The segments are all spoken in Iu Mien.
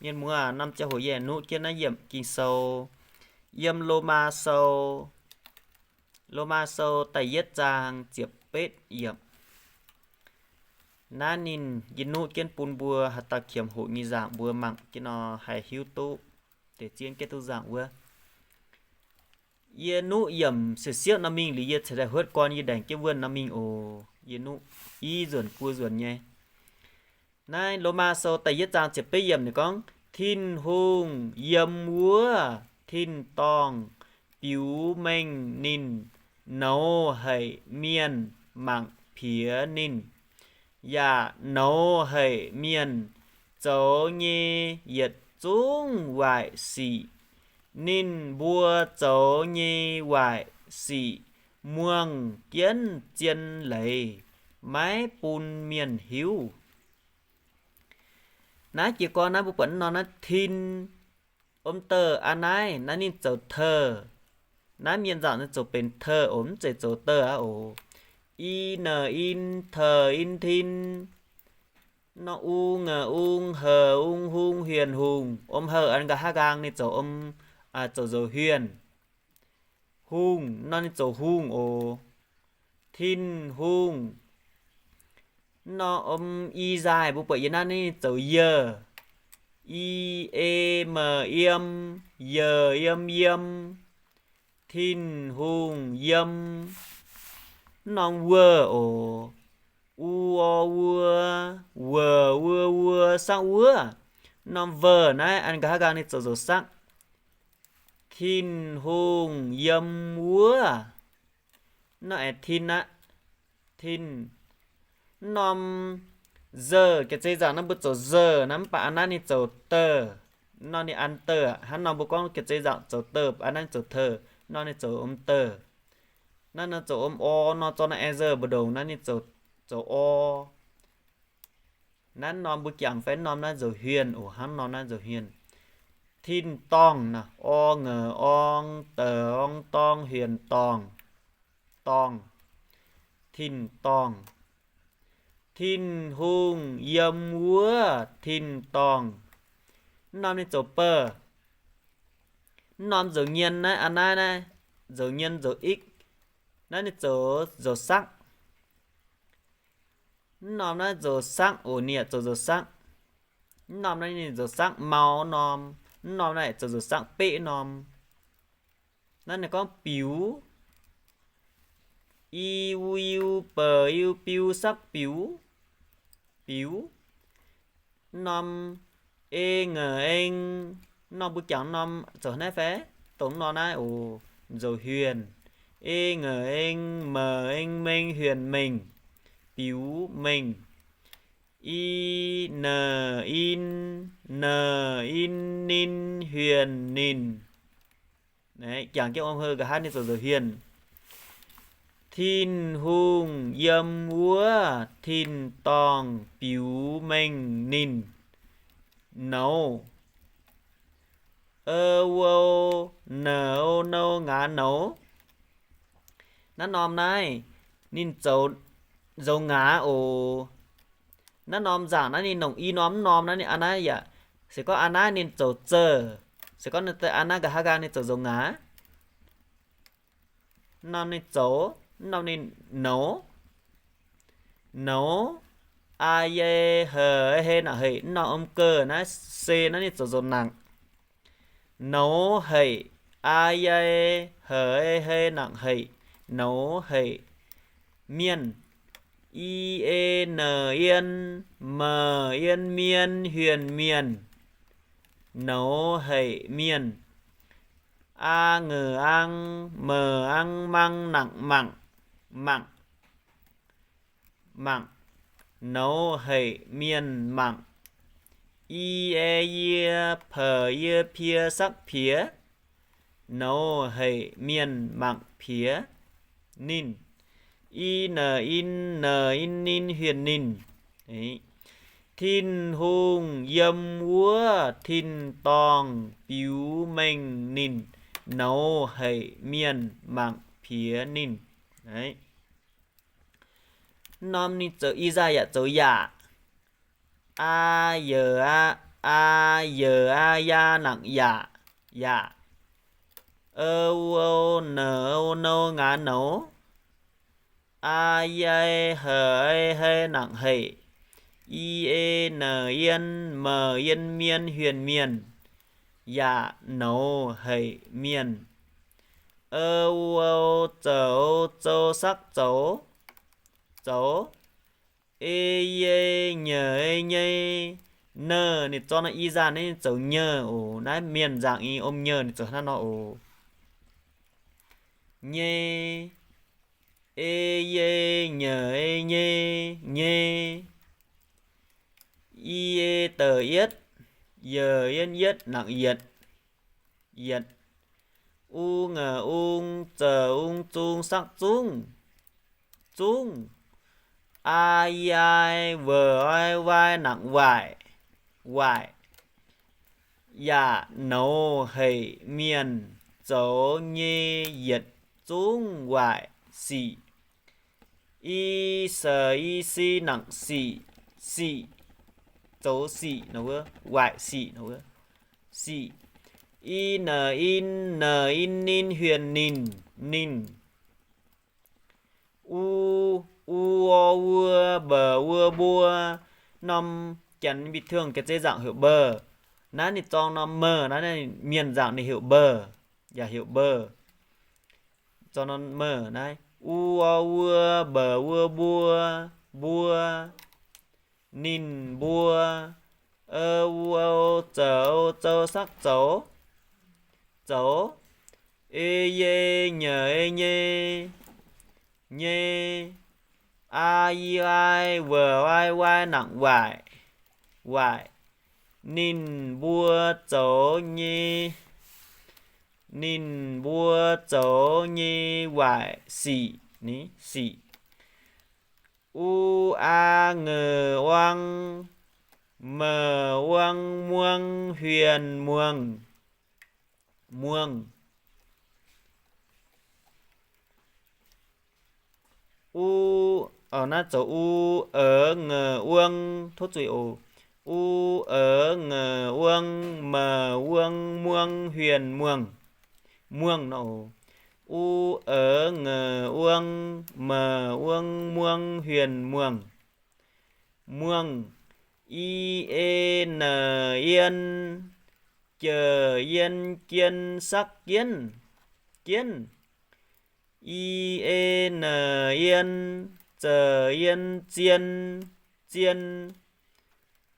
Mienh muoz, norm ziangh hoc yie nuqv jienv naaiv yiemc Ging-Sou, yiem Lomaa Sou, Lomaa Sou da'yietv zaang ziepc betv yiemc. Naaiv ninh yie nuqv jienv bun mbuo haaix dauh qiemx hoqc nyei nzaangc mbuo mangc jienv nor haih hiuv duqv deix zien geh duqv nzaangc wuov. Yie nuqv yiemc siec siepv nor mingh liuz yie ceix daaih huotv gorn yie ndaengc jienv wuonh nor mingh oc. Yie nuqv i nzuonc buo nzuonc nyei. Naaiv Lomaa Sou da'yietv zaang ziepc betv yiemc ninh gorngv, Tin-Hungh yiem wuov tin-dorngh biux mengh ninh, nouz haic mienh mangc piex ninh, yaac nouz haic mienh zoux nyei yietc zungv waaic sic. Ninh mbuo zoux nyei waaic sic muangh jienv zien leiz, maiv bun mienh hiuv. Naaiv jiez gorn naaiv mbuo buatc nor naaiv tin, om, dou, aa, naaiv, naaiv ninh zoux teu. Naaiv mienh nzangc ninh zoux benx teu oc, mv zeiz zoux dou aqv oc. I, n, in, te, in, tin. Nor u, ng, ung, h, ung, hung, huen, hungh. Om, houh an nqa'haav nqaang ninh zoux om, zoux nzoux huen. Hungh, nor ninh zoux hungh oc. Tin-Hungh. Nor om i nzaaih mbuo buatc yie naaiv ninh zoux youh. I, e, m, yiem, youh, yiem, yiem. Tin-Hungh yiem. Mv norm wuov oc. U, o, wuo, wuoc, wuo, wuo, saqv wuov. Mv norm wuov naaiv an nqa'haav nqaang ninh zoux nzoux saqv. Tin-Hungh yiem wuov. Mv norm aengx tin aqv. Tin. Mv norm zouh, ga'zei nzangc naaiv mbuo zoux zouh naaiv, mv baac aa naaiv ninh zoux dou. Mv norm ninh an dou aqv. Hnangv nor mbuo gorngv ga'zei nzangc zoux dou, aa naaiv ninh zoux teu. Mv norm ninh zoux om dou. Naaiv nor zoux om o, nor zorqv naaiv answer mbu'ndongx naaiv ninh zoux, zoux o. Naaiv norm mbuo jangx fai mv norm naaiv nzoux huen oc. Hnangv norm naaiv nzoux huen. Tin-dorngh naaiv, o, ngc, ong, dou, ong, dorng, huen, dorngh. Dorngh. Tin-dorngh. Tin-Hungh yiem wuov tin-dorngh. Mv norm ninh zoux bou. Mv norm nzoux nyien naaiv, aa naaiv naaiv, nzoux nyien nzoux ikv. Naaiv ninh zoux, zoux saqv. Mv norm naaiv zoux saqv oc, ninh zoux, zoux saqv. Mv norm naaiv ninh zoux saqv mau norm. Mv norm naaiv zoux, zoux saqv beqv norm. Naaiv ninh gorngv biux. I, u, iu, bou, iu, biu, saqv biux. Biux. Mv norm e, ngc, eng. Mv norm mbuo jangx norm zoux naaiv fai? Dongh mv norm naaiv oc, nzoux huen. E, ngc, eng, mou, eng, meng, huen, mengh. Biux, mengh. I, n, in, n, in, nin, huen, ninh. Jangx jienv ong heu nqa'haav ninh zoux nzoux huen. Tin-Hungh yiem wuov tin-dorngh biux mengh ninh, nouz, o, o, n, o, nou, ngaaz, nouz. Naaiv norm naaiv ninh zoux, zoux ngaaz oc. Naaiv norm nzaangc naaiv ninh longc i norm, mv norm naaiv ninh aa naaiv yaac, se gorngv aa naaiv ninh zoux zouh, se gorngv ninh deix aa naaiv nqa'haav nqaang ninh zoux zoux ngaaz. Mv norm ninh zoux, mv norm ninh nouz. Nouz, a, ye, hec, hei, nangc, hec. Mv norm om gou naaiv, se naaiv ninh zoux zoux nangc. Nouz hec, a, ye, hec, hei, nangc, hec. Nouz hec, mienh. I, e, n, ien, mou, ien, mien, huen, mienh. Nouz hec, mienh. A, ngou, ang, mou, ang, mang, nangc, mangc. Mangc. Nouz hec, mienh mangc. I, e, yie, pou, yie, pie, saqv piex. Nouz hec, mienh mangc piex ninh. I, n, in, n, in, nin, huen ninh. Tin-Hungh yiem wuov tin-dorngh biux mengh ninh. Nouz hec, mienh mangc piex ninh. Mv norm ninh zoux, I^saa^yaa zoux yaac. A, youz, aa. Aa, yaac, aa, yaa, nangc yaac, yaac. Eu, ou, nouc, ou, nou, ngaax nouz. Aa, iei, hec, ei, hei, nangc heic. I, e, nec, ien, mec, ien, mien, huen, mienh. Yaac nouz heic mienh. Eu, ou, zouc, ou, zou, sakv zoux, zoux. E, iei, nyeic, ei, nyei. Neuh ninh zorng naaiv i nzaangc naaiv ninh zoux nyeuh oc. Naaiv mienh nzaangc i om nyeuh ninh zoux hnangv nor oc. Nyei. E, iei, nyeic, ei, nyei, nyei. I, e, deix, ietv, yec, ien, ietv, nangc yietc, yietc. U, ngec, ung, zec, ung, zung, sakv zungv, zungv. Aa, i, ai, weic, oi, wai, nangc waaic, waaic. Yaac nouz heic mienh zoux nyei yietc zungv waaic sic. I, se, i, si, nangc sic, sic. Zoux sic nor wuov, waaic sic nor wuov, sic. I, nec, in, nec, in, nin, huen, ninh, ninh. U, u, o, uo, mbec, uo, mbuo. Norm Janx ปิดเทอม ga'zeiv nzaangc heuc mbeh. Naaiv ninh zorng norm meh, naaiv mienh nzaangc ninh heuc mbeh, yaac heuc mbeh. Zorng norm meh naaiv, u, o, uo, mbec, uo, mbuo, mbuo. Ninh mbuo. Eu, u, ou, zec, ou, zou, sakv zoux, zoux. E, iei, nyeic, ei, nyei, nyei. Aa, i, ai, weic, oi, wai, nangc waaic, waaic. Ninh mbuo zoux nyei, ninh mbuo zoux nyei waaic sic, ni, sic. U, a, ngec, uang, mec, uang, muang, huen, muangc, muangc. U, naaiv zoux u, eix, ngec, uang, tov zuiz oc. U, eix, ngec, uang, mec, uang, muang, huen, muangc, muangc nor oc. U, eix, ngec, uang, mec, uang, muang, huen, muangc, muangc. I, e, nec, ien, jec, ien, jien, sakv, jienv, jienv. I, e, nec, ien, zec, ien, zien, zien.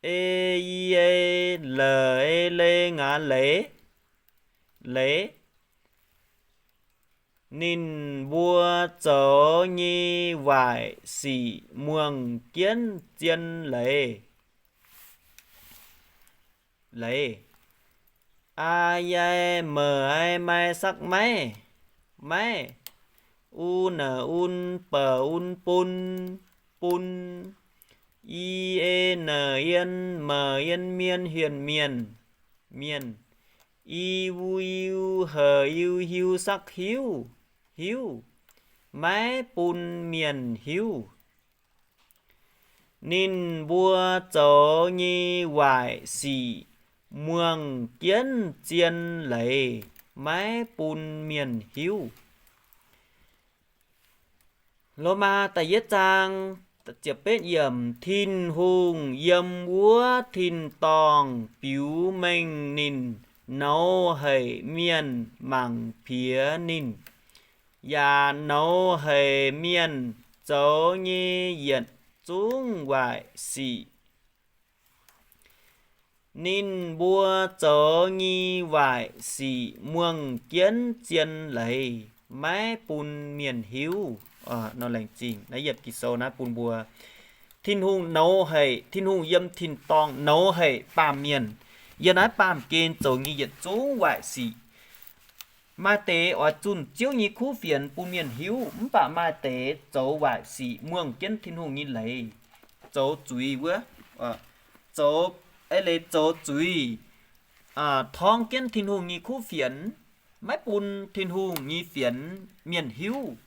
E, i, ei, leic, ei, leiz, ngaax leiz, leiz. Ninh mbuo zoux nyei waaic sic muangh jienv zien leiz, leiz. Aa, iai, mec, ai, mai, sakv, maiv, maiv. U, nec, un, bec, un, bun, bun. I, e, nec, ien, mec, ien, mien, hienh, mienh, mienh. I, u, iu, hec, iu, hiu, sakv, hiuv, hiuv. Maiv bun mienh hiuv. Ninh mbuo zoux nyei waaic sic muangh jienv zien leiz, maiv bun mienh hiuv. Lomaa da'yietv zaang ziepc betv yiemc, Tin-Hungh yiem wuov tin-dorngh biux mengh ninh, nouz haic mienh mangc piex ninh, yaac nouz haic mienh zoux nyei yietc zungv waaic sic. Ninh mbuo zoux nyei waaic sic muangh jienv zien leiz, maiv bun mienh hiuv. Nor laengz zingh naaiv yiemc Ging-Sou naaiv bun mbuo, Tin-Hungh nouz haic, Tin-Hungh yiem tin-dorngh nouz haic baamh mienh, yiem naaiv baamh gen zoux nyei yietc zungv waaic sic. Maaih deix oix zunh Ziouv nyei kuv fienx bun mienh hiuv, mv baac maaih deix zoux waaic sic muangh jienv Tin-Hungh nyei leiz, zoux zuiz wuov, zoux, eix leiz zoux zuiz, torngv jienv Tin-Hungh nyei kuv fienx, maiv bun Tin-Hungh nyei fienx mienh hiuv.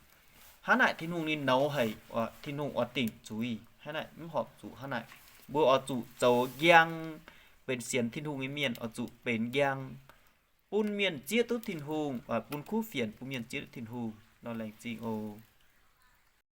Hnangv naaic Tin-Hungh ninh nouz haic, Tin-Hungh oix dingc zuiz. Hnangv naaic mv horpc zuqc hnangv naaic. Mbuo oix zuqc zoux njang, benx sienx Tin-Hungh nyei mienh oix zuqc benx njang, bun mienh zieqv duqv Tin-Hungh, oix bun kuv fienx bun mienh zieqv duqv Tin-Hungh nor laengz zingh oc.